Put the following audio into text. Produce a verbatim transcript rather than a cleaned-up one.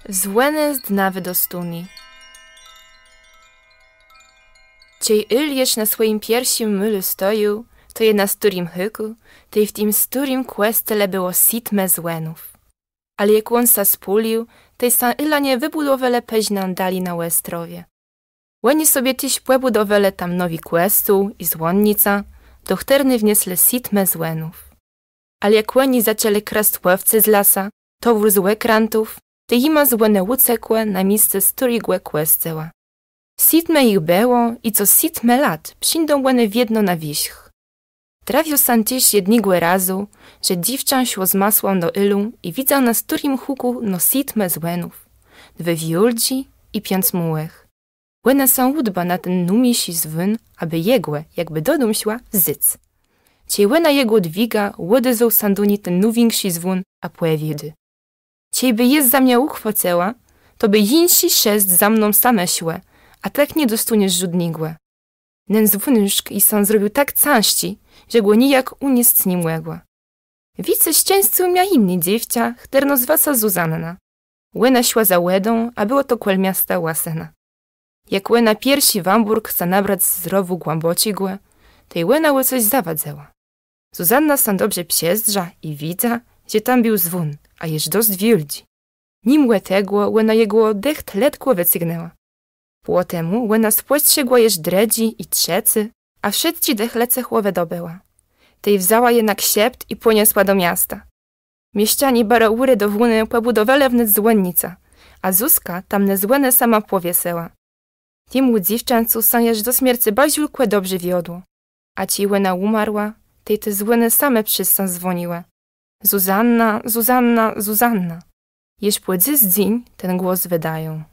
Zwònë z dna wëdostóné. Czej Ôl jesz na swòjim pierszim môlu stojôł, to je na stôrim hùkù, tej w tim stôrim kòscele bëło sétmë zwònów. Ale jak òn sã spôlił, tej sã Ôlanie wëbùdowelë pëznã dali na òstrowie. Òni sobie téż pòbùdowelë tam nowi kòscół i zwònnicã, do chtërny wnieslë sétmë zwònów. Ale jak òni zaczãlë krasc òwce z lasa, towôr z òkrãtów, tej jima zwònë ùcekłë na miesce stôrégò kòscoła. Sétmë jich bëło i co sétmë lat przińdą òne wiedno na wiérzch. Trafił sã téż jednégò razu, że dzéwczã szło z masłã do Ôlów i widza na stôrim hùkù no sétmë zwònów, dwie wiôldżé i piãc môłëch. Òna sã ùdba na ten nômiészi zwón, abë jegò, jakbë do dóm szła, wząc. Czej òna jegò dwiga, òdezwôł sã do ni ten nôwikszi zwón a pòwiôdô: Czejbë jes za mie ùchwôcëła, to bë jinszi szesc za mną same szłë, a tak nie dostóniesz żódnégò. Nen zwónuszk ji sã zrobił tak cãżczi, że gò nijak ùniesc ni mògła. Wicy szczescô mia jinô dzéwczã, chtërno zwa sã Zuzanna. Òna szła za wòdą, a bëło to kòl miasta Łasëna. Jak òna pierszi wãbórk chca nabrac z rowù głãbòczégò, tej òna ò cos zawadzëła. Zuzanna sã dobrze przezdrza i widza, że tam béł zwón, a jesz dosc wiôldżi. Nimò tegò òna jegò dëcht letkò wëcygnãła. Pò temù òna spòstrzégła jesz drëdżi i trzecy, a wszëtczé dëcht letkò wëdobëła. Tej wzãła je na krzépt i pòniosła do miasta. Mieszczanie baro ùredowóny pòbùdowelë wnet zwònnicã, a Zuzka tam ne zwònë sama pòwiesëła. Temù dzéwczãcu sã jaż do smiercë baro dobrze wiodło. A czej òna ùmarła, tej te zwònë same przez sã zwòniłë: Zuzanna, Zuzanna, Zuzanna. Jesz pò dzys dzéń ten głos wëdają.